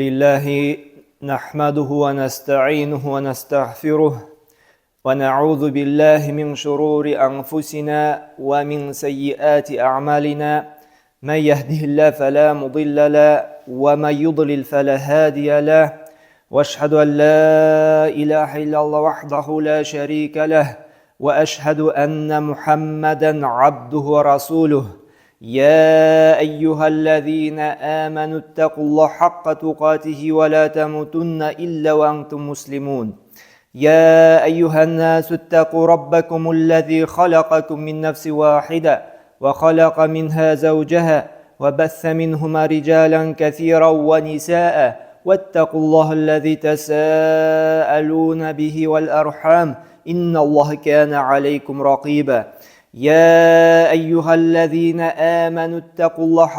لله نحمده ونستعينه ونستغفره ونعوذ بالله من شرور أنفسنا ومن سيئات أعمالنا من يهده الله فلا مضل له ومن يضلل فلا هادي له واشهد أن لا إله إلا الله وحده لا شريك له وأشهد أن محمدا عبده ورسوله يا أيها الذين آمنوا اتقوا الله حق تقاته ولا تموتن إلا وأنتم مسلمون يا أيها الناس اتقوا ربكم الذي خلقكم من نفس واحدة وخلق منها زوجها وبث منهما رجالا كثيرا ونساء واتقوا الله الذي تساءلون به والأرحام إن الله كان عليكم رقيبا يا أيها الذين آمنوا اتقوا الله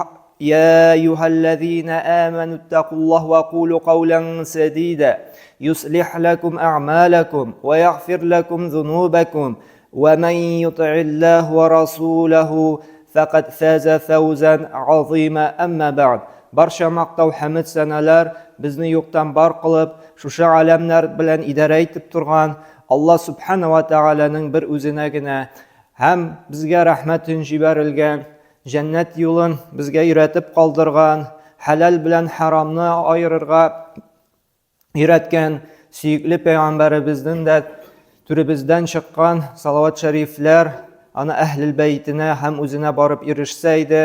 يا أيها الذين آمنوا اتقوا الله وقولوا قولا سديدا يصلح لكم أعمالكم ويغفر لكم ذنوبكم ومن يطع الله ورسوله فقد فاز فوزا عظيما أما بعد Барча мактау хәмед сәналар безне юктан бар кылып, шушы аләмнәр белән идарә итеп торган Алла Субхана ва Тәгаләнең бер үзенә генә һәм безгә рәхмәтен җибәрелгән, җәннәт юлын безгә өйрәтеп калдырган, хәләл белән харамны аерырга өйрәткән сөекле пәйгамбәребезнең дә түребездән чыккан салават шәрифләр аны әһлел бәйтенә һәм үзенә барып ирешсә иде.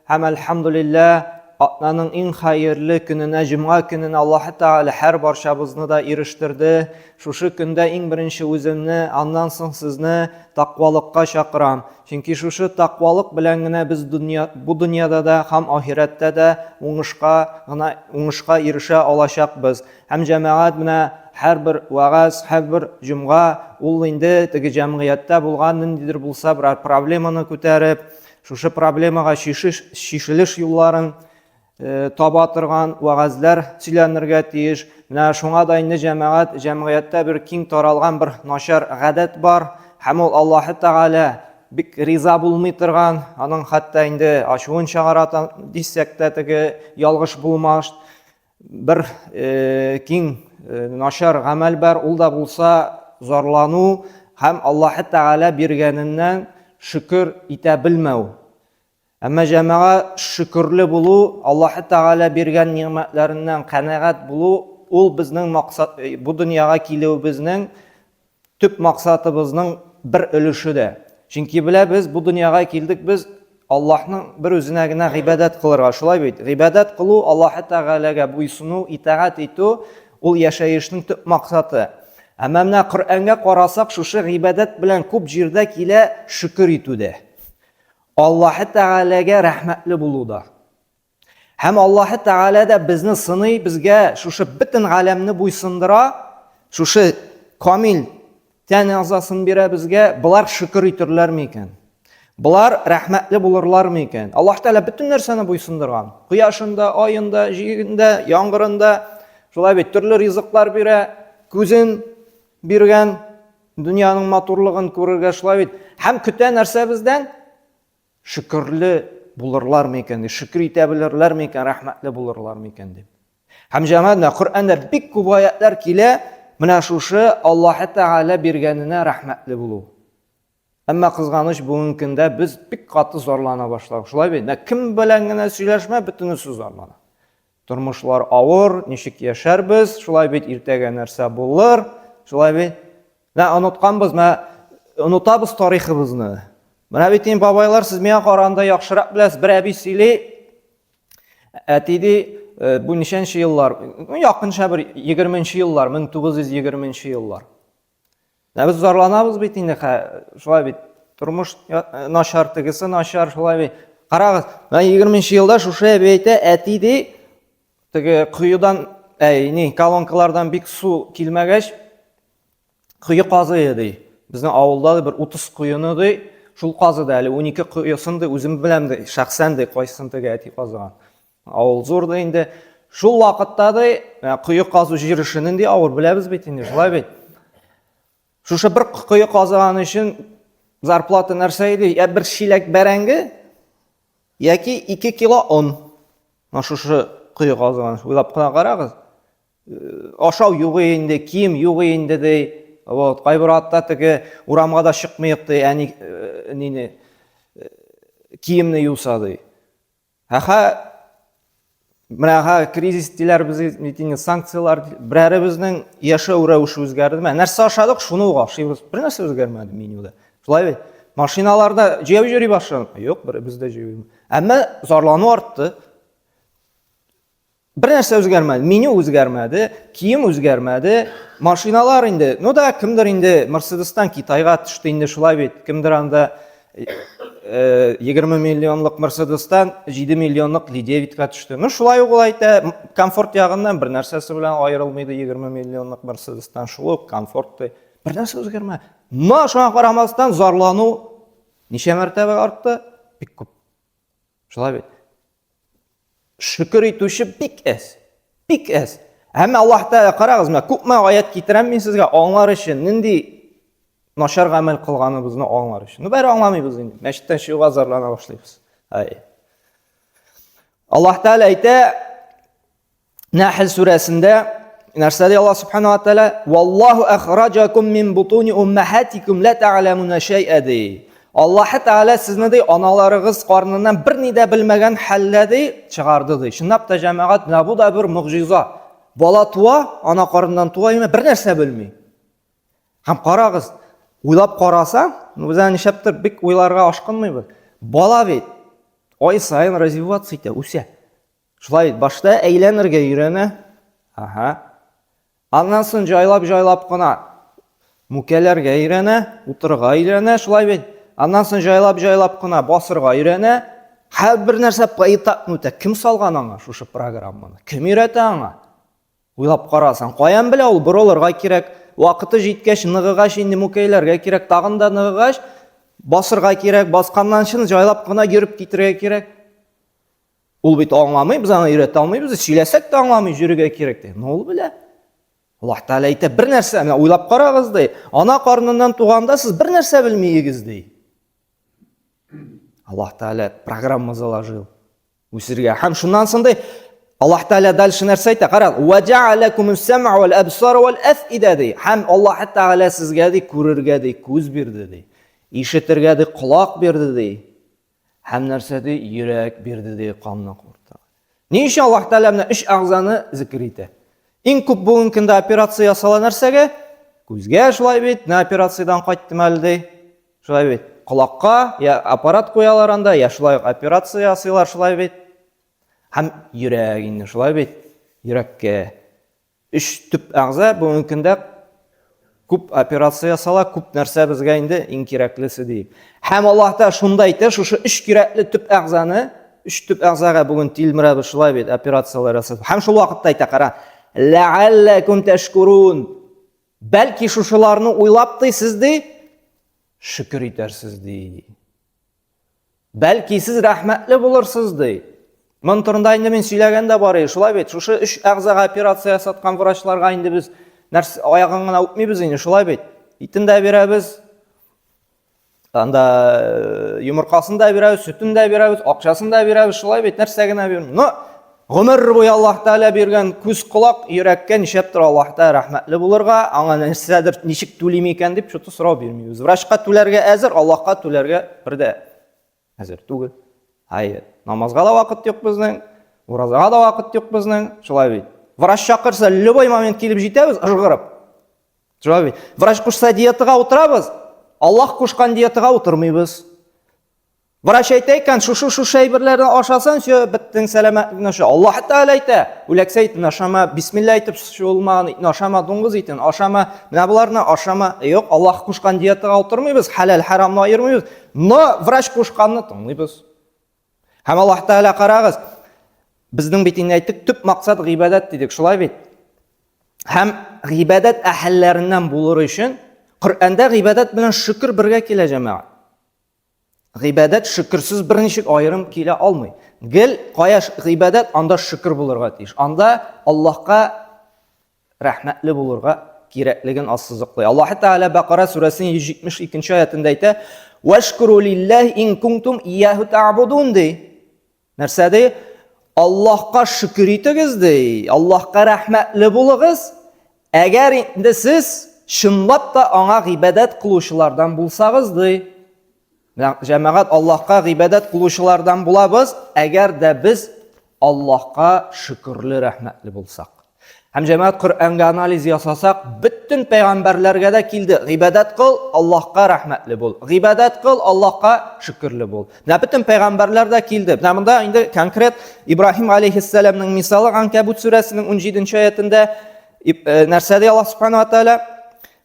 Һәм әлхәмдулиллә атнаның иң хәерле көненә, җомга көненә Аллаһ Тәгалә һәр барчабызны да ирештерде. Шушы көндә иң беренче үземне, аннан соң сезне тәкъвалыкка чакырам. Чөнки шушы тәкъвалык белән генә без дөнья, бу дөньяда да һәм ахирәттә дә уңышка гына уңышка ирешә алачакбыз. Һәм җәмәгать менә һәрбер вәгазь, һәрбер җомга ул инде теге җәмгыятьтә булган ниндидер булса берәр проблеманы күтәреп, шушы проблемага чишеш, чишелеш юлларын Э, таба торган вәгазьләр сөйләнергә тиеш. Менә шуңа да инде җәмәгать, җәмгыятьтә бер киң таралган бер начар гадәт бар. Һәм ул Аллаһы Тәгалә бик риза булмый торган, аның хәтта инде ачуын чыгара дисәк тә теге ялгыш булмас. Бер э, киң э, начар гамәл бар, ул да булса зарлану һәм Аллаһы Тәгалә биргәненнән шөкер итә белмәү. Әмма җәмәгать шөкерле булу, Аллаһы Тәгалә биргән нигъмәтләреннән канәгать булу, ул безнең максат, э, бу дөньяга килүебезнең төп максатыбызның бер өлеше дә. Чөнки беләбез, бу дөньяга килдек без Аллаһның бер үзенә генә гыйбадәт кылырга. Шулай бит? Гыйбадәт кылу, Аллаһы Тәгаләгә буйсыну, итагать итү, ул яшәешнең төп максаты. Әмма менә Коръәнгә карасак, шушы гыйбадәт белән күп җирдә килә шөкер итү дә. Аллаһы Тәгаләгә рәхмәтле булуда. Һәм Аллаһы Тәгалә дә безне сыный, безгә шушы бөтен галәмне буйсындыра, шушы камил тән әгъзасын бирә безгә, болар шөкер итерләрме икән? Болар рәхмәтле булырлармы икән? Аллаһ Тәгалә бөтен нәрсәне буйсындырган. Кояшында, аенда, җирендә, яңгырында, шулай бит төрле ризыклар бирә, күзен биргән, Дөньяның матурлыгын күрергә шулай бит. Һәм көтә нәрсә бездән? Шөкерле булырлар микән дип, шөкер итә белерләр микән, рәхмәтле булырлар микән дип. Һәм җәмәгать, менә Коръәндә бик күп аятлар килә, менә шушы Аллаһы Тәгалә биргәненә рәхмәтле булу. Әмма кызганыч, бүгенге көндә без бик каты зарлана башладык. Шулай бит? Менә кем белән генә сөйләшмә, бөтенесе зарлана. Тормышлар авыр, ничек яшәрбез, шулай бит, иртәгә нәрсә булыр, шулай бит. Менә онытканбыз, менә онытабыз тарихыбызны. Менә бит инде бабайлар, сез миңа караганда яхшырак беләсез. Бер әби сөйли, әти ди, э, бу ничәнче еллар? Ну, якынча бер 20 еллар, 1920 еллар. Ә без зарланабыз бит инде, шулай бит. Тормыш э, начар, тегесе начар, шулай бит. Карагыз, менә 20 елда шушы әби әйтә, әти ди, теге коедан, әй, ни, колонкалардан бик су килмәгәч, кое казый ди. Безнең авылда бер 30 коены ди, шул казыды әле 12 коесын ди, үзем беләм ди, шәхсән ди, кайсысын теге әти казыган. Авыл зур да инде. Шул вакытта да э, кое казу җир эше нинди авыр беләбез бит инде, шулай бит. Шушы бер кое казыган өчен зарплата нәрсә иде? Я бер чиләк бәрәңге яки 2 кило он. Менә шушы кое казыган. Уйлап кына карагыз. Ашау юк инде, кием юк инде ди. Вот, кайбер атта теге урамга да чыкмыйк ди, әни нине киемне юса ди. Әхә менә ха кризис диләр без инде санкцияләр берәребезнең яшәү рәвеше үзгәрде. Менә нәрсә ашадык, шуны ук ашыйбыз. Бер нәрсә үзгәрмәде менюда. Шулай бит. Машиналарда җәяү йөри башладык. Юк, бер бездә җәяү. Әмма зарлану артты. Бер нәрсә үзгәрмәде. Меню үзгәрмәде, кием үзгәрмәде, машиналар инде. Ну да, кемдер инде Мерседестан Китайга төште инде шулай бит. Кемдер анда 20 э, миллионлык Мерседестан 7 миллионлык Лидевитка төште. Ну шулай ук ул әйтә, комфорт ягыннан бер нәрсәсе белән аерылмый ди 20 миллионлык Мерседестан шул ук комфорт ди. Бер нәрсә үзгәрмәде. Но шуңа карамастан зарлану ничә мәртәбә артты? Бик күп. Шулай бит. Шөкер итүче бик әз. Бик әз. Әмма Аллаһ Тәгалә карагыз, менә күпме аят китерәм мин сезгә аңлар өчен, нинди начар гамәл кылганыбызны аңлар өчен. Ну, бәре аңламыйбыз инде. Мәчеттән чыгуга зарлана башлыйбыз. Ай. Аллаһ Тәгалә әйтә, Нәхл сүрәсендә нәрсә ди Аллаһ Субхану ва Тааля? Валлаһу ахраҗакум мин бутуни уммахатикум ла та'ламуна шай'a ди. Аллаһ Тааля сезне ди аналарыгыз карныннан берни дә белмәгән хәлдә ди чыгарды ди. Чынлап та җәмәгать, менә бу да бер могҗиза. Бала туа, ана карныннан туа, әмма бер нәрсә белми. Һәм карагыз, уйлап карасаң, ну без аны нишләптер бик уйларга ашкынмыйбыз. Бала бит ай саен развиваться итә, үсә. Шулай бит, башта әйләнергә өйрәнә. Ага. Аннан соң җайлап-җайлап кына мүкәләргә өйрәнә, утырырга өйрәнә, шулай бит. Аннан соң җайлап-җайлап кына басырга өйрәнә. Һәрбер нәрсә поэтапны үтә. Кем салган аңа шушы программаны? Кем өйрәтә аңа? Уйлап карасаң, каян белә ул борылырга кирәк, вакыты җиткәч, ныгыгач инде мүкәйләргә кирәк, тагын да ныгыгач, басырга кирәк, басканнан соң җайлап кына йөреп китергә кирәк. Ул бит аңламый, без аны өйрәтә алмыйбыз, сөйләсәк тә аңламый, йөрергә кирәк ди. Но ул белә. Аллаһ Тәгалә әйтә, бер нәрсә, менә уйлап карагыз ди. Ана карныннан туганда сез бер нәрсә белмиегез ди. Аллаһ Тәгалә программа заложил. Үсергә. Һәм шуннан соң ди, Аллаһ Тәгалә дальше нәрсә әйтә? Кара, "Ва жа'алакумус сам'a вал абсара вал афида" ди. Һәм Аллаһ Тәгалә сезгә ди күрергә ди күз бирде ди. Ишетергә ди колак бирде ди. Һәм нәрсә ди? Йөрәк бирде ди канны курта. Ни өчен Аллаһ Тәгалә менә өч әгъзаны зикер итә? Иң күп бүгенге көндә операция ясала нәрсәгә? Күзгә шулай бит, менә операциядән кайттым әле ди. Шулай бит. Колакка я аппарат куялар анда, я шулай ук операция ясыйлар шулай бит. Һәм йөрәк инде шулай бит. Йөрәккә. Өч төп әгъза бүгенге көндә күп операция ясала, күп нәрсә безгә инде иң кирәклесе дип. Һәм Аллаһ та шунда әйтә, шушы өч кирәкле төп әгъзаны, өч төп әгъзага бүген тилмерәбез шулай бит, операцияләр ясап. Һәм шул вакытта әйтә, кара, ләалләкум тәшкурун. Бәлки шушыларны уйлап ди сез ди, шөкер итәрсез ди. Бәлки сез рәхмәтле булырсыз ди. Моның турында инде мин сөйләгән дә бар иде. Шулай бит, шушы өч әгъзага операция ясаткан врачларга инде без нәрсә аягын гына үпмибез инде, шулай бит. Итен дә бирәбез, анда э, йомыркасын да бирәбез, сөтен дә бирәбез, акчасын да бирәбез, шулай бит, нәрсә генә бирми. Но гомер буе Аллаһ Тәгалә биргән күз колак йөрәккә нишләп тора Аллаһ Тәгалә рәхмәтле булырга, аңа нәрсәдер ничек түлим икән дип шуты сорау бирмибез. Врачка түләргә әзер, Аллаһка түләргә бер дә әзер түгел. Әйе, намазга да вакыт юк безнең, уразага да вакыт юк безнең, шулай бит. Врач чакырса, любой момент килеп җитәбез, ыжгырып. Шулай бит. Врач кушса диетага утырабыз, Аллаһ кушкан диетага утырмыйбыз. Врач әйтә икән, шушы шушы әйберләрне ашасаң, все, беттең, сәламәтлегең аша. Аллаһ Тәгалә әйтә, үләксә итен ашама, бисмилла әйтеп шулмаган итне ашама, дуңгыз итен ашама, менә боларны ашама. Юк, Аллаһ кушкан диетага утырмыйбыз, хәләл хәрамны аермыйбыз. Но врач кушканны тыңлыйбыз. Һәм Аллаһ Тәгалә карагыз, безнең бит инде әйттек, төп максат гыйбадәт дидек, шулай бит? Һәм гыйбадәт әһелләреннән булыр өчен Коръәндә гыйбадәт белән шөкер бергә килә, җәмәгать. Гыйбадәт шөкерсез берничек аерым килә алмый. Гел кая гыйбадәт, анда шөкер булырга тиеш. Анда Аллаһка рәхмәтле булырга кирәклеген ассызыклый. Аллаһ Тәгалә Бакара сүрәсенең 172 аятында әйтә: "Вашкуру лиллаһи ин кунтум ияһу та'будун" ди. Нәрсә ди? Аллаһка шөкер итегез ди, Аллаһка рәхмәтле булыгыз, әгәр инде сез чынлап та аңа гыйбадәт кылучылардан булсагыз ди. Җәмәгать Аллаһка гыйбадәт кылучылардан булабыз, әгәр дә без Аллаһка шөкерле, рәхмәтле булсак. Һәм җәмәгать Коръәнгә анализ ясасак, бөтен пәйгамбәрләргә дә килде. Гыйбадәт кыл, Аллаһка рәхмәтле бул. Гыйбадәт кыл, Аллаһка шөкерле бул. Менә бөтен пәйгамбәрләр дә килде. Менә монда инде конкрет Ибраһим алейхиссәламның мисалы Анкабут сүрәсенең 17 аятендә э, нәрсә ди Аллаһ субхану ва тааля?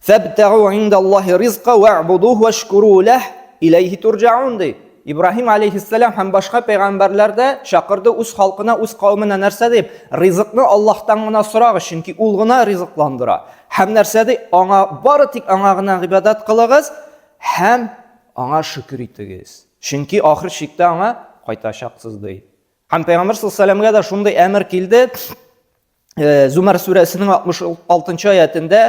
Фәбтәгу индаллаһи ризка вәгъбудуһу вашкуру ләһ иләйһи турҗаун ди. Ибраһим алейхиссалам һәм башка пәйгамбәрләр дә чакырды үз халкына, үз кавеменә нәрсә дип? Ризыкны Аллаһтан гына сорагыз, чөнки ул гына ризыкландыра. Һәм нәрсә ди? Аңа бары тик аңа гына гыйбадәт кылыгыз һәм аңа шөкер итегез. Чөнки ахыр чиктә аңа кайтачаксыз ди. Һәм пәйгамбәр саллаллаһу алейһи дә шундый әмер килде. Э, Зумар сүрәсенең 66 аятендә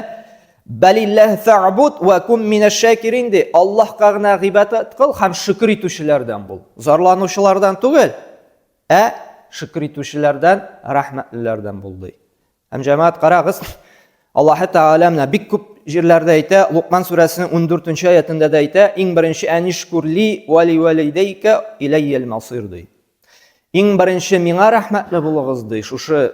Бәлилләһ фәгъбуд ва кун минәш-шакирин ди. Аллаһка гына гыйбадәт кыл һәм шөкер итүчеләрдән бул. Зарланучылардан түгел, ә шөкер итүчеләрдән, рәхмәтлеләрдән бул ди. Һәм җәмәгать карагыз, Аллаһ Тәгалә менә бик күп җирләрдә әйтә, Лукман сүрәсенең 14 аятендә дә әйтә, иң беренче әнишкурли ва ли валидейка иләйял масир ди. Иң беренче миңа рәхмәтле булыгыз, ди, шушы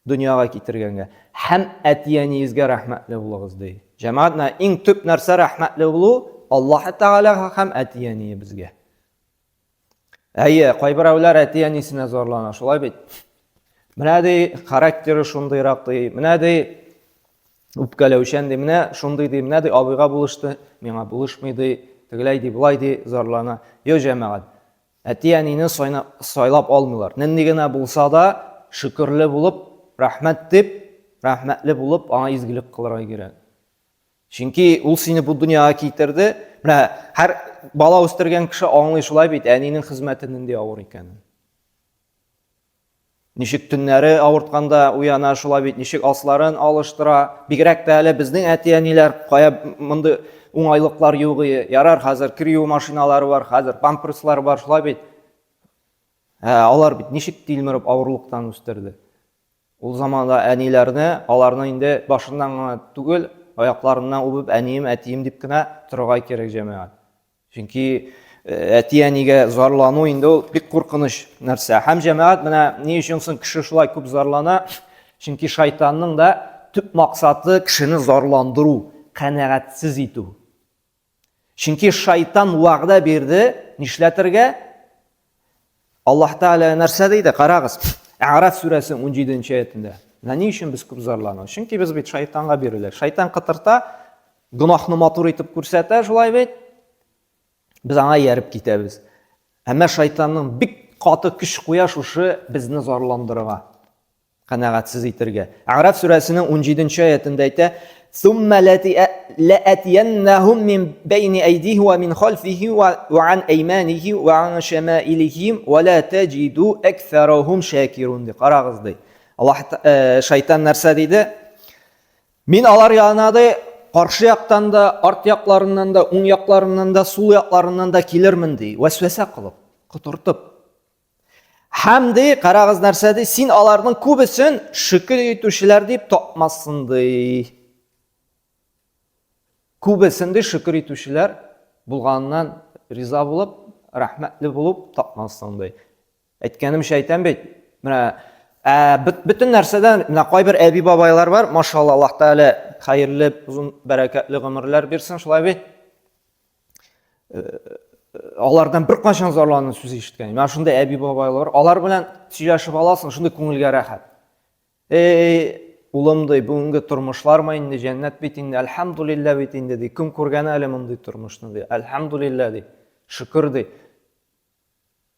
дөньяга китергәнгә. Һәм әти-әниегезгә рәхмәтле булыгыз, ди. Җәмәгать, менә иң төп нәрсә рәхмәтле булу Аллаһ Тәгаләгә һәм әти-әниебезгә. Әйе, кайберәүләр әти-әнисенә зарлана, шулай бит. Менә ди, характеры шундыйрак ди, менә ди, үпкәләүчән ди, менә шундый ди, менә ди, абыйга булышты, миңа булышмый ди, тегеләй ди, болай ди, зарлана. Йо, җәмәгать, Әти-әнине сайлап алмыйлар. Нинди генә булса да, шөкерле булып, рәхмәт дип, рәхмәтле булып, аңа изгелек кылырга кирәк. Чөнки ул сине бу дөньяга китерде. Менә һәр бала үстергән кеше аңлый шулай бит, әнинең хезмәте нинди авыр икәнен. Ничек төннәре авыртканда уяна шулай бит, ничек асларын алыштыра. Бигрәк тә әле безнең әти-әниләр кая мондый уңайлыклар юк ие. Ярар, хәзер кер юу машиналары бар, хәзер памперслар бар, шулай бит. Ә алар бит ничек тилмереп авырлыктан үстерде. Ул заманда әниләрне, аларны инде башыннан гына түгел, аякларыннан үбеп, әнием, әтием дип кенә торырга кирәк, җәмәгать. Чөнки э, әти-әнигә зарлану инде ул бик куркыныч нәрсә. Һәм җәмәгать менә ни өчен соң кеше шулай күп зарлана? Чөнки шайтанның да төп максаты кешене зарландыру, канәгатьсез итү. Чөнки шайтан вәгъдә бирде, нишләтергә? Аллаһ Тәгалә нәрсә диде? Карагыз. Әгъраф сүрәсенең 17 аятендә. Менә ни өчен без күп зарланабыз? Чөнки без бит шайтанга бирелә. Шайтан кытырта, гөнаһны матур итеп күрсәтә, шулай бит. Без аңа ияреп китәбез. Әмма шайтанның бик каты көч куя шушы безне зарландырырга. Канәгатьсез итергә. Әгъраф сүрәсенең 17 аятендә әйтә: "Сумма лаатияннахум мин бәйни әйдиһи ва мин халфихи ва ан әйманихи ва ан шамаилихим ва ла таҗиду аксарахум шакирун" ди. Карагыз ди. Аллаһ э, шайтан нәрсә диде? Мин алар янына ди, каршы яктан да, арт якларыннан да, уң якларыннан да, сул якларыннан да килермен ди. Вәсвәсә кылып, котыртып. Һәм ди, карагыз нәрсә ди, син аларның күбесен шөкер итүчеләр дип тапмассың ди. Күбесен ди шөкер итүчеләр булганыннан риза булып, рәхмәтле булып тапмассың ди. Әйткәнемчә әйтәм бит, менә ә, бөтен нәрсәдән менә кайбер әби-бабайлар бар, машалла, Аллаһ Тәгалә хәерле, озын, бәрәкәтле гомерләр бирсен, шулай бит. Э, алардан беркайчан зарлану сүзе ишеткән. Менә шундый әби бабайлар, алар белән сөйләшеп аласың, шундый күңелгә рәхәт. Эй, улым ди, бүгенге тормышлармы инде, җәннәт бит инде, әлхәмдулиллә бит инде ди. Кем күргән әле мондый тормышны ди. Әлхәмдулиллә ди. Шөкер ди.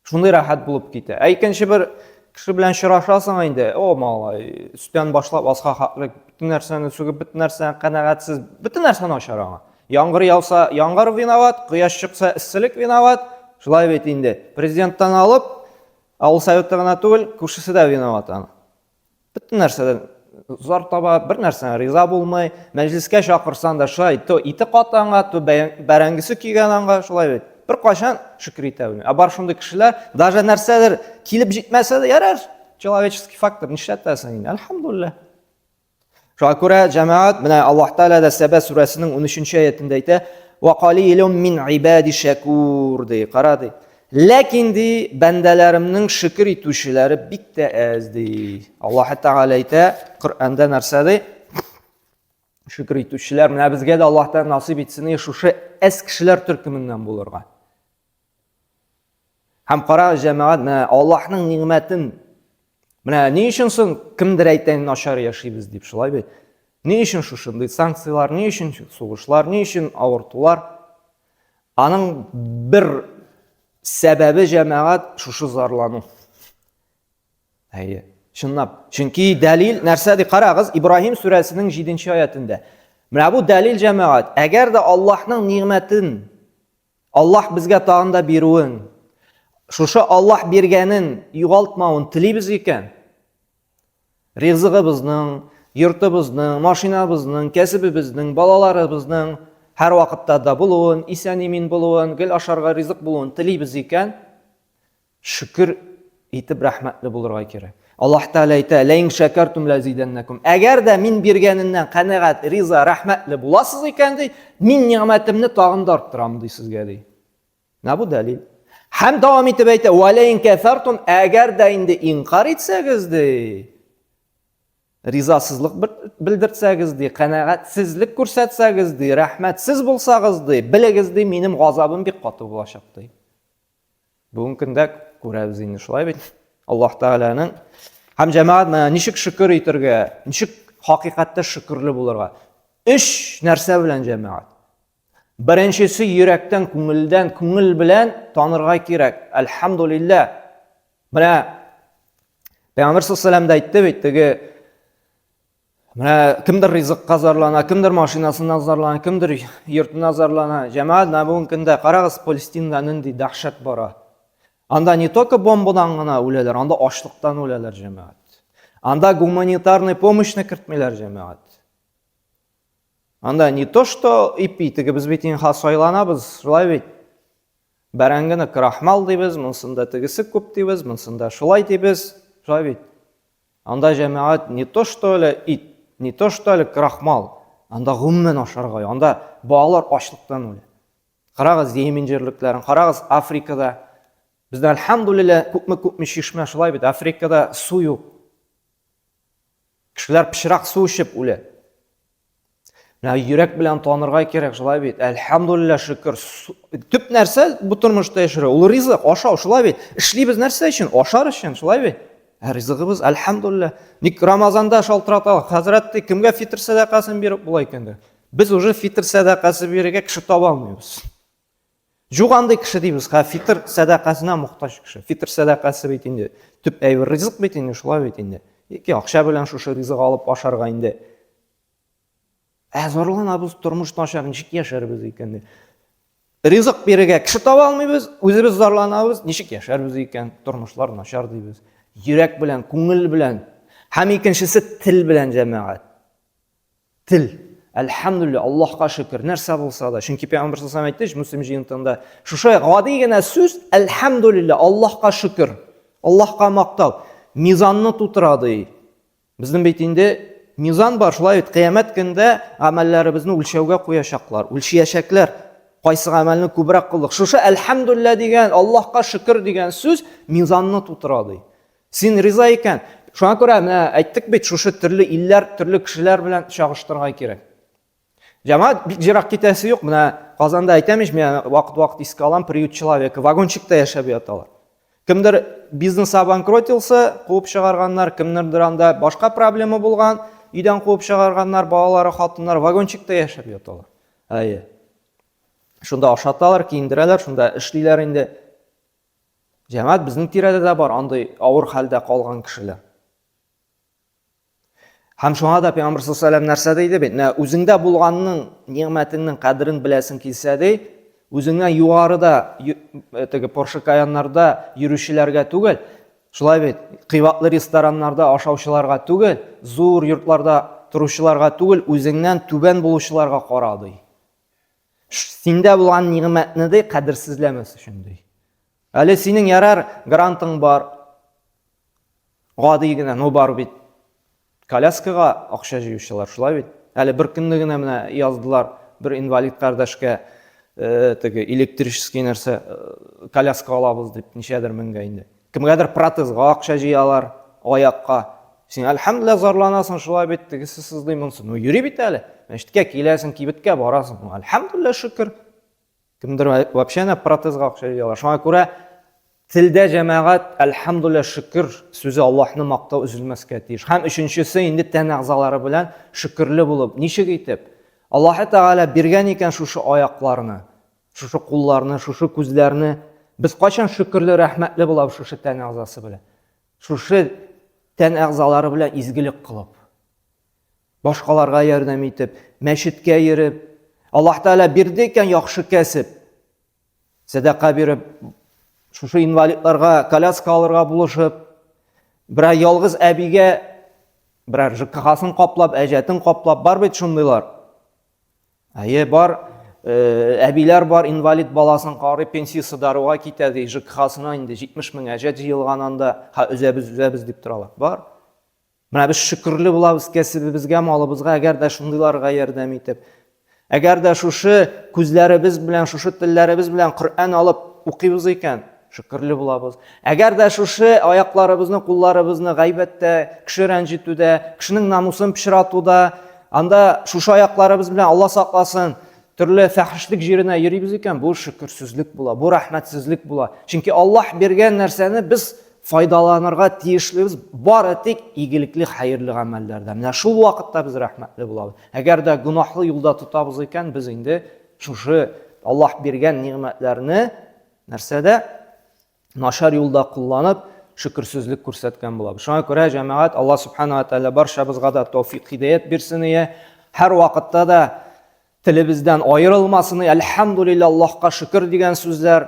Шундый рәхәт булып китә. Ә икенче бер кеше белән очрашасың инде, о, малай, өстән башлап аска хаклы, бөтен нәрсәне сүгеп, бөтен нәрсәне канәгатьсез, бөтен нәрсәне начар аңа. Яңгыр яуса, яңгыр виноват, кояш чыкса, эсселек виноват. Шулай бит инде. Президенттан алып, авыл советы гына түгел, күршесе дә виноват аны. Бөтен нәрсәдән зар таба, бер нәрсәгә риза булмый. Мәҗлескә чакырсаң да шулай, то ите каты аңа, то бәрәңгесе көйгән аңа, шулай бит. Беркайчан шөкер итә белми. Ә бар шундый кешеләр, даже нәрсәдер килеп җитмәсә дә, ярар, человеческий фактор, нишләтәсең инде? Әлхәмдулилла. Шуңа күрә җәмәгать, менә Аллаһ Тәгалә дә Сәбә сүрәсенең 13 аятендә әйтә: "Ва қалилун мин ибади шакур" ди. Кара ди. Ләкин ди, бәндәләремнең шөкер итүчеләре бик тә әз ди. Аллаһ Тәгалә әйтә, Коръәндә нәрсә ди? Шөкер итүчеләр, менә безгә дә Аллаһ Тәгалә насыйп итсен, шушы әз кешеләр төркеменнән булырга. Һәм кара җәмәгать, менә Аллаһның нигъмәтен менә ни өчен соң кемдер әйтә начар яшибез дип, шулай бит? Ни өчен шушындый санкцияләр, ни өчен сугышлар, ни өчен авыртулар? Аның бер сәбәбе җәмәгать шушы зарлану. Әйе, чынлап. Чөнки дәлил нәрсә ди? Карагыз, Ибраһим сүрәсенең 7 аятендә. Менә бу дәлил җәмәгать. Әгәр дә Аллаһның нигъмәтен Аллаһ безгә тагын да бирүен, шушы Аллаһ биргәнен югалтмавын телибез икән, ризыгыбызның, йортыбызның, машинабызның, кәсебебезнең, балаларыбызның һәр вакытта да булуын, исән-имин булуын, гел ашарга ризык булуын телибез икән, Шөкер итеп рәхмәтле булырга кирәк. Аллаһ Тәгалә әйтә: "Ләин шәкәртум ләзидәннәкум". Әгәр дә мин биргәненнән канәгать, риза, рәхмәтле буласыз икән, ди, мин нигъмәтемне тагын да арттырам, ди сезгә, ди. Менә бу дәлил. Һәм дәвам итеп әйтә: "Ва ләин кәфәртум", әгәр дә инде инкар итсәгез, ди, ризасызлык белдертсәгез, ди, канәгатьсезлек күрсәтсәгез, ди, рәхмәтсез булсагыз, ди, белегез, ди, минем газабым бик каты булачак, ди. Бүгенге көндә күрәбез инде шулай бит. Аллаһ Тәгаләнең һәм җәмәгать менә ничек шөкер итәргә, ничек хакыйкатьтә шөкерле булырга. Өч нәрсә белән җәмәгать. Беренчесе йөрәктән, күңелдән, күңел белән танырга кирәк. Әлхәмдулиллә. Менә Пәйгамбәр саллаллаху алейһи дә әйтте бит, теге Менә кемдер ризыкка зарлана, кемдер машинасына зарлана, кемдер йортына зарлана. Җәмәгать, менә бүгенге көндә карагыз, Палестинада нинди дәһшәт бара. Анда не только бомбадан гына үләләр, анда ачлыктан үләләр, җәмәгать. Анда гуманитарный помощьны кертмиләр, җәмәгать. Анда не то, что ипи, теге без бит инде сайланабыз, шулай бит. Бәрәңгене крахмал дибез, монсында тегесе күп дибез, монсында шулай дибез, шулай бит. Анда җәмәгать не то что әле ит, не то что әле крахмал, анда гомумән ашарга, анда балалар ачлыктан үлә. Карагыз Йемен җирлекләрен, карагыз Африкада. Бездә альхамдулилла күпме-күпме чишмә шулай бит, Африкада су юк. Кешеләр пычрак су эчеп үлә. Менә йөрәк белән танырга кирәк, шулай бит. Әлхәмдулилла, шөкер. Төп нәрсә бу тормышта яшәргә, ул ризык, ашау, шулай бит. Эшлибез нәрсә өчен? Ашар өчен, шулай бит. Ә ризыгыбыз, әлхәмдулилла. Ник Рамазанда шалтырата, хәзрәт, ди, кемгә фитр сәдакасын биреп була икән ди. Без уже фитр сәдакасы бирергә кеше таба алмыйбыз. Юк андый кеше дибез, ха, фитр сәдакасына мохтаҗ кеше. Фитр сәдакасы бит инде төп әйбер ризык бит инде, шулай бит инде. Яки акча белән шушы ризык алып ашарга инде. Ә зарланабыз, тормыш начар, ничек яшәрбез икән дип. Ризык бирергә кеше таба алмыйбыз, үзебез зарланабыз, ничек яшәрбез икән, тормышлар начар дибез. Йөрәк белән, күңел белән һәм икенчесе тел белән җәмәгать. Тел. Әлхәмдүлилләһ, Аллаһка шөкер, нәрсә булса да. Чөнки Пәйгамбер саллаллаху алейһи әйтте, Муслим җыентыгында, шушы гади генә сүз, әлхәмдүлилләһ, Аллаһка шөкер, Аллаһка мактау, мизанны тутыра ди. Безнең бит инде мизан бар, шулай бит, кыямәт көндә гамәлләребезне үлчәүгә куячаклар, үлчәячәкләр. Кайсы гамәлне күбрәк кылдык. Шушы әлхәмдүлилләһ дигән, Аллаһка шөкер дигән сүз мизанны тутыра ди. Син риза икән. Шуңа күрә менә әйттек бит, шушы төрле илләр, төрле кешеләр белән чагыштырырга кирәк. Җәмәгать бик ерак китәсе юк. Менә Казанда әйтәм ич, мин вакыт-вакыт искә алам, приют человека, вагончикта яшәп яталар. Кемдер бизнес обанкротился, куып чыгарганнар, кемнәрдер анда башка проблема булган, өйдән куып чыгарганнар, балалары, хатыннар вагончикта яшәп яталар. Әйе. Шунда ашаталар, киендерәләр, шунда эшлиләр инде. Җәмәгать, безнең тирәдә дә бар андый авыр хәлдә калган кешеләр. Һәм шуңа да Пәйгамбер саллаллаху алейһи нәрсә диде бит? Менә үзеңдә булганның, нигъмәтеңнең кадерен беләсең килсә ди, үзеңнән югарыда э, теге Porsche Cayenne-нарда йөрүчеләргә түгел, шулай бит, кыйбатлы рестораннарда ашаучыларга түгел, зур йортларда торучыларга түгел, үзеңнән түбән булучыларга кара ди. Синдә булган нигъмәтне ди кадерсезләмәс өчен ди. Әле синең ярар грантың бар. Гади генә, но бар бит. Коляскага акча җыючылар, шулай бит? Әле бер көнне генә менә яздылар бер инвалид кардәшкә э, теге электрический нәрсә э, коляска алабыз дип, ничәдер меңгә инде. Кемгәдер протезга акча җыялар, аякка. Син әлхәмдүлилләһ зарланасың, шулай бит, тегесе сызлый, монысы. Ну йөри бит әле. Мәчеткә киләсең, кибеткә барасың. Ну әлхәмдүлилләһ шөкер. Кемдер вообще әнә протезга акча җыялар. Шуңа күрә телдә җәмәгать әлхәмдүлилләһ шөкер сүзе Аллаһны мактау өзелмәскә тиеш. Һәм өченчесе инде тән әгъзалары белән шөкерле булып, ничек итеп Аллаһы Тәгалә биргән икән шушы аякларны, шушы кулларны, шушы күзләрне, без кайчан шөкерле, рәхмәтле булабыз шушы тән әгъзасы белән? Шушы тән әгъзалары белән изгелек кылып. Башкаларга ярдәм итеп, мәчеткә йөреп, Аллаһ Тәгалә бирде икән яхшы кәсеп, сәдака биреп, шушы инвалидларга коляска алырга булышып, берәр ялгыз әбигә берәр ЖКХ-сын каплап, әҗәтен каплап, бар бит шундыйлар. Әйе, бар, э, әбиләр бар, инвалид баласын карый, пенсиясе даруга китә ди, ЖКХ-сына инде 70 мең әҗәт җыелган анда, ха өзәбез, өзәбез дип торалар. Бар. Менә без шөкерле булабыз кәсебебезгә, малыбызга, әгәр дә шундыйларга ярдәм итеп. Әгәр дә шушы күзләребез белән, шушы телләребез белән Коръән алып укыйбыз икән, шөкерле булабыз. Әгәр дә шушы аякларыбызны, кулларыбызны гайбәттә, кеше рәнҗетүдә, кешенең намусын пычратуда, анда шушы аякларыбыз белән Алла сакласын, төрле фәхешлек җиренә йөрибез икән, бу шөкерсезлек була, бу рәхмәтсезлек була. Чөнки Аллаһ биргән нәрсәне без файдаланырга тиешлебез бары тик игелекле, хәерле гамәлләрдә. Менә шул вакытта без рәхмәтле булабыз. Әгәр дә гөнаһлы юлда тотабыз икән, без инде шушы Аллаһ биргән нигъмәтләрне нәрсәдә начар юлда кулланып, шөкерсезлек күрсәткән булабыз. Шуңа күрә, җәмәгать, Аллаһ субхана ва тәгалә барчабызга да тәүфик, һидәят бирсен ие. Һәр вакытта да Телебездән аерылмасын, әлхәмдулилла, Аллаһка шөкер дигән сүзләр.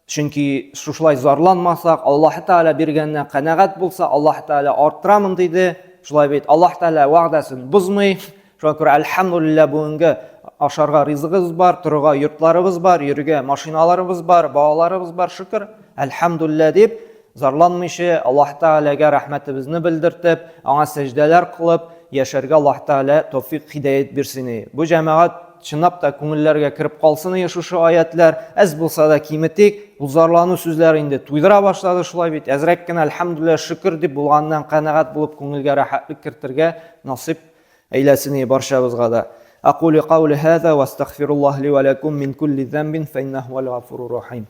Чөнки шушылай зарланмасак, Аллаһ Тәгалә биргәненә канәгать булса, Аллаһ Тәгалә арттырамын диде. Шулай бит, Аллаһ Тәгалә вәгъдәсен бозмый. Шуңа күрә әлхәмдулилла бүгенге ашарга ризыгыбыз бар, торырга йортларыбыз бар, йөрергә машиналарыбыз бар, балаларыбыз бар, шөкер. Әлхәмдулилла дип, Зарланмыйча, Аллаһ Тәгаләгә рәхмәтебезне белдертеп, аңа сәҗдәләр кылып, яшәргә Аллаһ Тәгалә тәүфик, һидәят бирсен и. Бу җәмәгать чынлап та күңелләргә кереп калсын и шушы аятләр, әз булса да киметик. Бу зарлану сүзләре инде туйдыра башлады шулай бит. Әзрәк кенә әлхәмдүлилләһ, шөкер дип булганыннан канәгать булып күңелгә рәхәтлек кертергә насыйп әйләсен и барчабызга да. Акулю каули һаза ва астагфируллаһ ли ва ләкум мин кулли зәмбин фә иннәһу хуәл гафурур рахим.